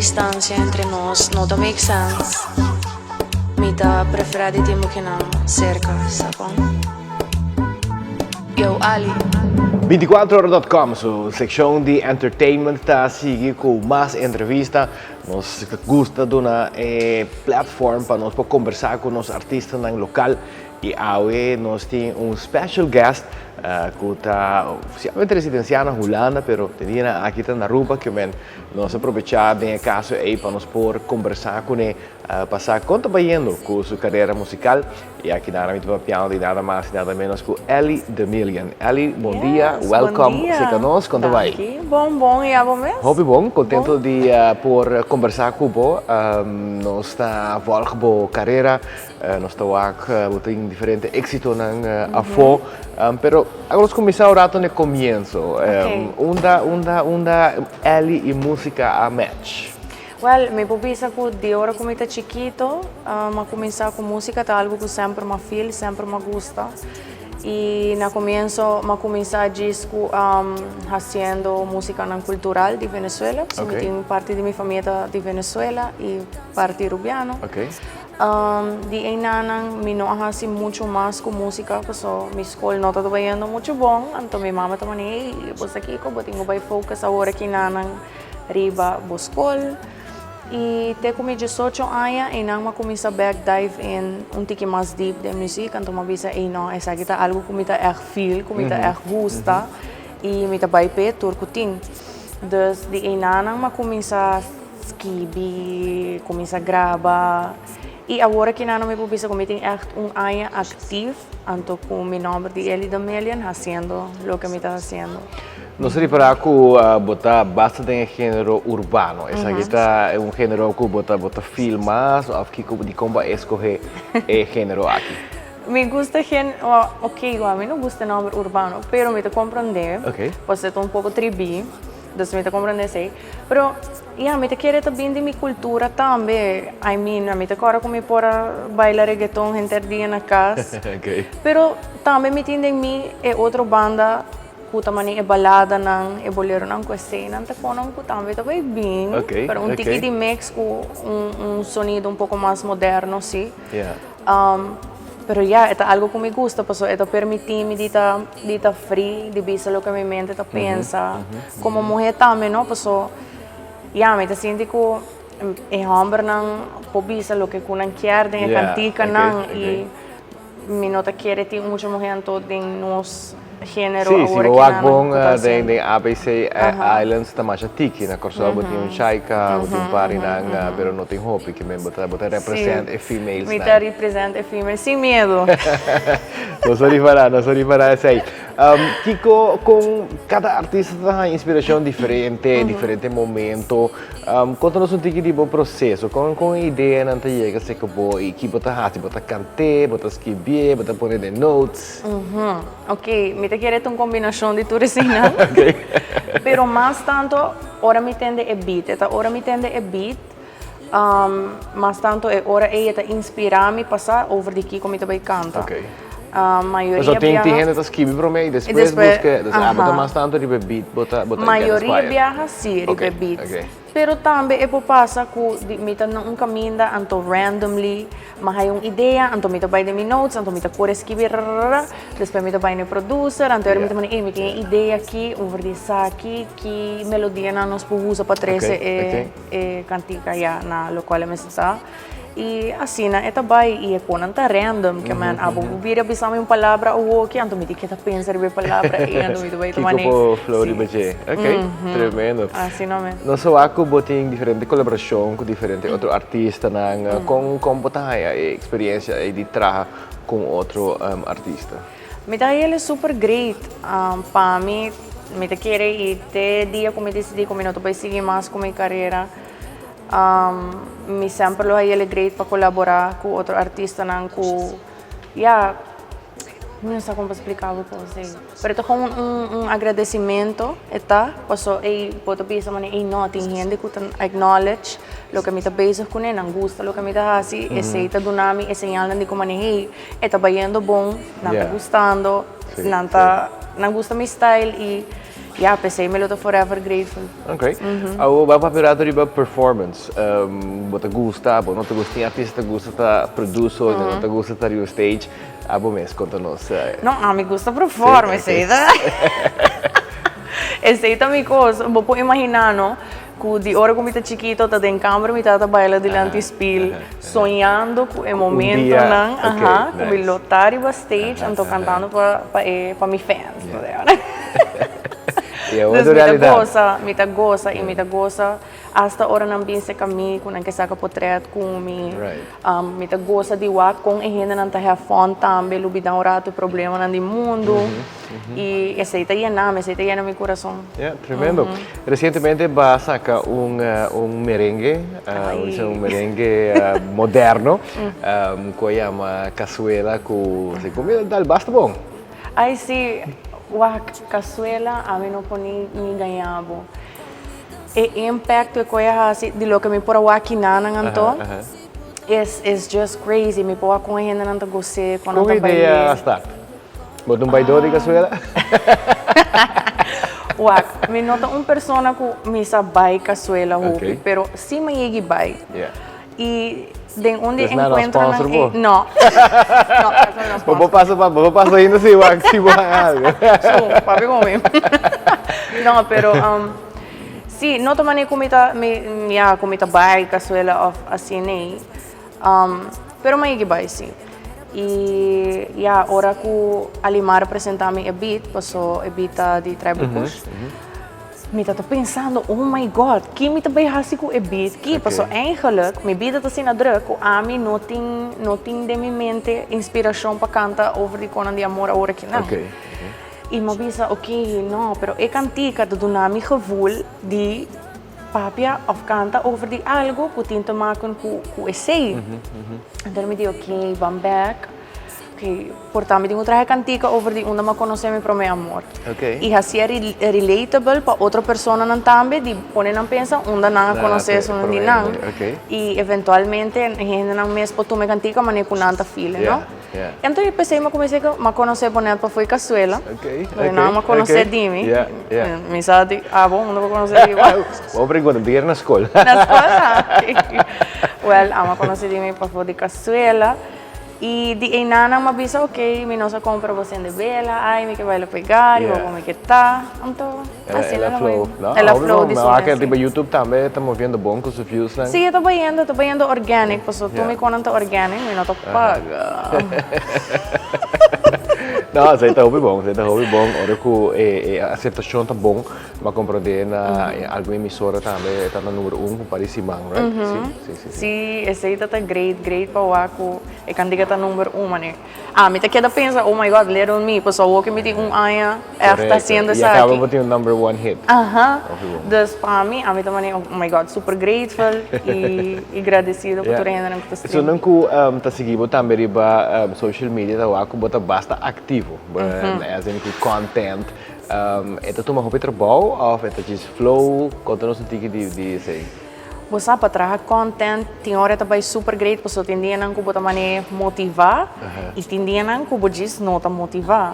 distancia entre nos no ta make sense. Mi ta prefera di tin bo kinan cerca, sa con? Yo, Ali. 24ora.com su seccion di entertainment ta sigui cu mas entrevista. Nos gusta duna e platform pa nos por conversa cu nos artistanan local y awe nos tin un special guest cu ta oficialmente residencia na Hulanda, pero den dianan aki ta na Aruba, ke men nos a probecha den e caso ey pa nos por conversa cune pa sa con ta bayendo cu su carera musical. Y aki nada mi ta papiando di nada mas y nada menos cu Elly The Million. Elly, bon dia, Yes, welcome bon dia. cerca nos, con ta bay? Danki. Bon, bon, y abo mes? Hopi bon, contento di por conversa cu bo. Nos ta volg bo carera, nos ta wak bo tin diferente exitonan afo, pero awo nos cuminsa un rato n'e comienzo. Unda, unda, unda Elly y musica a match? Well, mi por bisa cu di ora cu mi ta chikito, m'a cuminsa cu musica, ta algo cu semper m'a feel, semper m'a gusta. Y na comienzo m'a cuminsa djis cu haciendo musicanan cultural di Venezuela, pasobra mi tin parti di mi famia ta di Venezuela y parti Rubiano. Di einanan mi no a haci mucho mas cu musica, pasobra mi scol no ta bayendo mucho bon, anto mi mama ta manda, hey, bo sa kico, bo tin cu bay focus awor akinanan riba bo skol y te ku mi 18 aña einan mi a kuminsá bek dive in un tiki mas deep den muzik, anto mi a bisa ey no, esaki ta algu ku mi ta ègt feel, ku mi ta ègt gusta y mi ta bai p'e tur ku tin. Dus di einanan mi a kuminsá skibi, kuminsá graba y awor akinan mi por bisa ku mi tin ègt un aña aktief anto ku mi nòmber di Elly The Million hasiendo loke mi ta hasiendo. Nos a ripará ku bo ta basta den e género urbano. Esaki ta un género ku bo ta bo ta feel mas òf kiko dikon bo a eskohé e género aki? Mi gusta gen ok igual mi no gusta e nòmber urbano pero mi ta komprondé pasobra e ta un poko tribí dus mi ta komprondé esei pero ya mi ta kere ta bin di mi kultura tambe I mean mi ta kòrda ku mi por a baila regeton henter dia na kas pero tambe mi tin den mi e otro banda Ku ta mane e baladanan, e boleronan ku eseinan ta konan ku tambe ta bai bin, pero un tiki di mix ku un sonido un poko mas moderno si. Pero ya, e ta algo ku mi gusta pasobra e ta permití mi di ta di ta free, di bisa loke mi mente ta pensa. Komo muhé tambe no, pasobra ya mi ta sinti ku e hòmbernan por bisa loke ku nan kier den e kantikanan i. Mi no ta kere tin mucha muhe anto den nos genero Sí, si awor bo ki wak nan bon ku ta den haciendo. den ABC Islands ta masha tiki. Na Kòrsou bo tin un Chaika, bo tin un par di nan, pero no tin hopi ke men bo ta bo ta represent Sí, e females mi nan. ta represent e females sin miedo. Nos a ripará, nos a ripará esei. Kiko kon kada artista ta haña inspirashon diferente, diferente momento. Konta nos un tiki di bo proseso, kon kon e ideanan ta yega serka bo i ki bo ta hasi? Bo ta kant'é, bo ta skibié, bo ta pone den notes? Ok, mi ta kere ta un kombinashon di tur eseinan. Pero mas tanto ora mi tende e beat, e ta ora mi tende e beat, mas tanto e ora ei e ta inspirá mi pa sa over di kiko mi ta bai kanta. Mayoria Pasobra tin biaha. hende ta skibi promé i despues buska, dus abo ta mas tantu riba e beat bo ta bo ta get Mayoria inspired. biaha si riba e beat. Pero tambe e por pasa ku di mi ta na un kaminda anto randomly mi a haya un idea anto mi ta bai den mi notes anto mi ta kore skibi rararara despues mi ta bai na e producer anto mi ta manda ey mi tin e idea aki over di esaki ki melodianan nos por usa pa trese e kantika ya na lokual e mester ta. I asina e ta bai i e konan ta random ke men abo bo bira bisa mi un palabra awoki anto mi tin keda pensa riba e palabra ei anto mi ta bai tuma Kiko ne por flow si. riba dje. Ok, tremendo. Asina mes. Nos a wak ku bo tin diferente kolaborashon ku diferente otro artistanan. Kon kon bo ta haña e eksperiencia ei di traha ku un otro artista? Mi ta haña el super great. Pa mi, mi ta kere i te dia ku mi disidí ku mi no ta bai sigui mas ku mi karera, Mi semper lo haña great pa kolaborá ku otro artistanan ku ya mi no sa kon pa splika bo kos ei pero ta kon un agradesimentu e ta paso ei bo ta bisa manera ei no tin hende ku ta acknowledge loke mi ta bezig kuné nan gusta loke mi ta hasi esei ta duna mi e señalnan di ku manera ei e ta bayendo bon nan ta gustando nan ta nan gusta mi style i. Ya, p'esei mi lo ta forever grateful. Ok. Awo bo a papia rato riba performance. Bo ta gusta, bo no ta gusta, tin artista ta gusta ta produce o no ta gusta ta riba stage. Abo mes konta nos. No, ami gusta perform, esei ta esei ta mi kos. Bo por imagina no, ku di ora ku mi ta chikito ta den kamber mi tabata baila dilanti spil, soñando ku e momentonan, aha, ku mi lo ta riba stage anto kantando pa pa e pa mi fans. Dus mi ta gosa, mi ta gosa i mi ta gosa hasta ora nan bin serka mi ku nan ke saka potret ku mi. Mi ta gosa di wak kon e hendenan ta have fun tambe, lubida un rato e problemanan di mundu. I esei ta yena mi, esei ta yena mi kurason. Ya, tremendo. Resientemente bo a saka un un merengue, un merengue moderno, ku a yama Casuela ku segun mi dal basta bon. Ai si, wak, Casuela ami no por ni gaña bo. E impacto e koe a hasi di loke mi por a wak kinanan anto is is just crazy. Mi por wak kon e hendenan ta gos'é, kon nan ta Kon bail'é. idea a start? Bo ta un baidó di kasuela? Wak, mi no ta un persona ku mi sa bai kasuela hopi, pero si mi yegi bai. I den un di e Pues nan no enkuentronan sponsor ei, bo? no. No, eso no Bo por sponsor. pasa pa, bo por pasa ainda si bo si bo haña algo. Su, papia ku mi. No, pero si, no ta manera ku mi ta, mi, ya, ku mi ta bai kasuela òf asina ei. Pero mi a yegi bai si. I ya, ora ku Alimar presentá mi e beat, paso e beat ta di Tribal Kush. Mi ta ta pensando, oh my God, ki mi ta bay haci cu e beat ki? Paso eigenlijk, mi bida ta asina druk cu ami no tin, no tin den mi mente inspiracion pa canta over di conan di amor awor akinan. Y mi a bisa, ok, no, pero e cantica ta duna mi gevoel di papia of canta over di algo cu tin te maken cu, cu esey. Enton mi di, ok, ban bek. Ok, por ta mi tin ku traha e kantika over di unda mi a konosé mi promé amor. I hasié relatable pa otro personanan tambe di pone nan pensa unda nan a konosé esun di nan. I eventualmente e hendenan mes por tuma e kantika manera ku nan ta feel, no? Enton i p'esei mi a kuminsá ku mi a konosé Bonet pa fo'i Kasuela. Pasobra nan a konosé di mi. Mi sa di abo unda bo konosé di bo. Bon pregunta, mi ta kere na skol. Na skol? Wèl, amo a konosé di mi pa for di Kasuela. I di einanan m'a bisa ok, mi no sa kon pero bo sende bela, ai mi ke baila pegari, bo kon mi ke ta, anto asina El a flow, no? El a flow di su mes. Aki riba YouTube tambe ta moviendo bon ku su viewsnan. Si, e ta bayendo, e ta bayendo organic, pasobra tur mi konan ta organic, mi no ta paga. No, esei ta hopi bon, esei ta hopi bon, ora ku e aseptashon ta bon, m'a komprondé na algun emisora tambe ta na numero un ku un par di siman, right? Si, si, si. Sí, esei ta ta great, great pa wak ku e kantika ta number un manera. Ami ta keda pensa, oh my God, little me, pasobra awor ke mi tin un aña ègt ta hasiendo esaki. I a kaba bo tin un number one hit. Aha. Dus pa mi, ami ta manera, oh my God, super grateful i gradesido ku tur e hendenan ku ta stream. Esunnan ku ta sigui bo tambe riba social media ta wak ku bo ta basta aktivo, as in ku content. E ta tuma hopi trabou òf e ta djis flow? Konta nos un tiki di esei. Bo sa pa traha content tin ora e ta bai super great pasobra tin dianan ku bo ta mane motivá i tin dianan ku bo djis no ta motivá.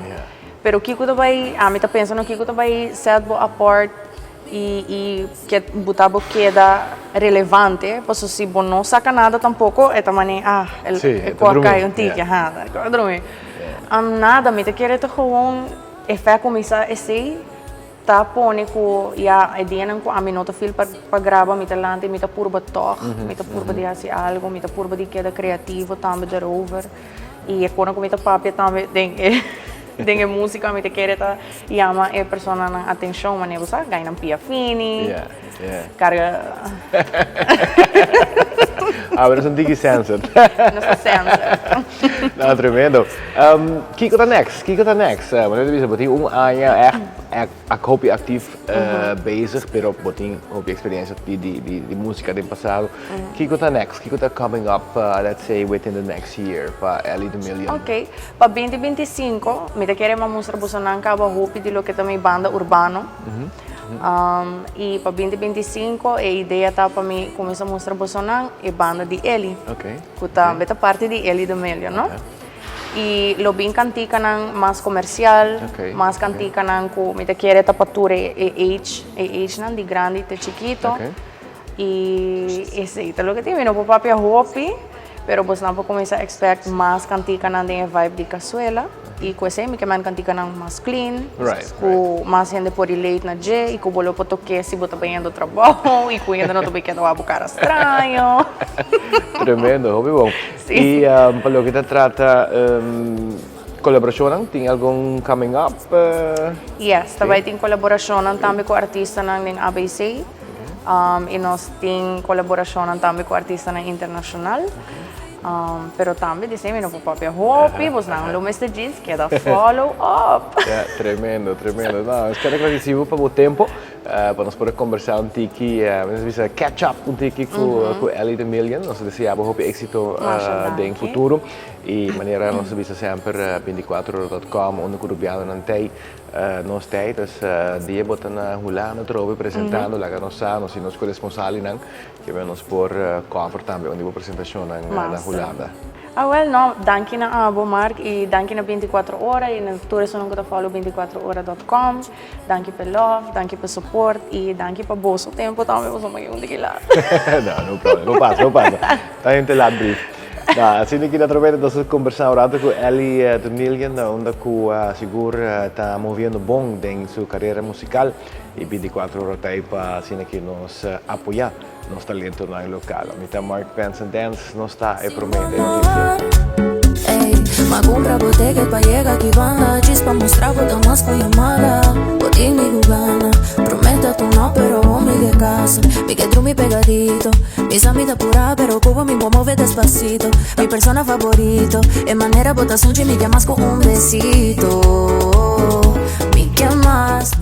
Pero kiko ta bai, ami ta pensa no kiko ta bai set bo apart i i ke buta bo keda relevante pasobra si bo no saka nada tampoko e ta mane ah e ku a kai un tiki aha e ku a drumi. Nada mi ta kere ta gewoon e fe kuminsá esei. Ta pone ku ya e dianan ku ami no ta feel pa graba mi ta lanta i mi ta purba tòg, mi ta purba di hasi algu, mi ta purba di keda kreativo tambe derover. I e kona ku mi ta papia tambe den e den e músika mi ta kere ta yama e personanan atenshon manera bo sa gai nan pia fini, karga. Awe nos un tiki censored. Nos ta censored. No, tremendo. Kiko ta next? Kiko ta next? Bo ta bisa bo tin un aña echt echt hopi actief bezig, pero bo tin hopi experiencia di di di musica den pasado. Kiko ta next? Kiko ta coming up, let's say within the next year pa Elly de Million? Ok, pa binti 25 mi ta kere mustra bosonan caba hopi di loke ta mi banda urbano. I pa 2025 e idea ta pa mi kuminsá mustra bosonan e banda di Elly. Ku tambe ta parti di Elly de Million, no? Y lo bin canticanan mas comercial, mas canticanan cu mi ta kere ta pa tur e age, e agenan di grandi te chikito. Y esey ta loke tin. Mi no por papia hopi, pero bosnan por cuminsa expect mas canticanan den e vibe di Cazuela. Y cu esey mi ke manda canticanan mas clean, cu mas hende por relate na dje y cu bo lo por toke si bo ta bayendo trabou y cu hende no ta bay keda wak bo cara straño. Tremendo, hopi bon. Sí. Y pa loke ta trata colaboracionnan, tin algun coming up? Yes, ta bay tin colaboracionnan tambe cu artistanan den ABC. Y nos tin colaboracionnan tambe cu artistanan internacional. Pero tambe dicen mi no por papia hopi, bosnan lo mester djis keda follow up. Ja, tremendo, tremendo. No, nos kere agradecibo pa bo tempo, pa nos por a conversa un tiki, nos bisa catch up un tiki cu Ellie the Million. Nos ta desea bo hopi exito den futuro. Y manera nos ta bisa semper, 24ora.com, unda cu Rubianonan tey, nos tey. Dus dia bo ta na Hulanda atrobe presentando, laga nos sa, nos tin nos coresponsalinan. Ke nos por cover tambe un di bo presentacionnan na Hulanda. Ah wel no, danki na abo Mark y danki na 24 Ora y na tur esunnan cu ta follow 24ora.com. Danki pa e love, danki pa e support y danki pa boso tempo tambe pasobra mi a un tiki laat. No, no problem, no pasa, no pasa. Ta henter laat brief. No, asina ki naturalmente nos a combersa un rato cu Ellie The Million unda cu sigur ta moviendo bon den su carera musical. Y 24 ora ta ei pa asina ki nos apoya nos talentonan local. Mi ta Mark Benson Dance, nos ta e prome den noticia. Ey, m'a cumpra bo ticket pa yega aki banda Djis pa mustra bo ta mas cu yamada Bo tin mi cu gana Promete tu no pero bo mi ke casa Mi ke drumi pegadito Mi sa mi ta pura pero cu bo mi por move despacito Mi persona favorito E manera bo ta sunchi mi ke mas cu un besito Mi ke mas.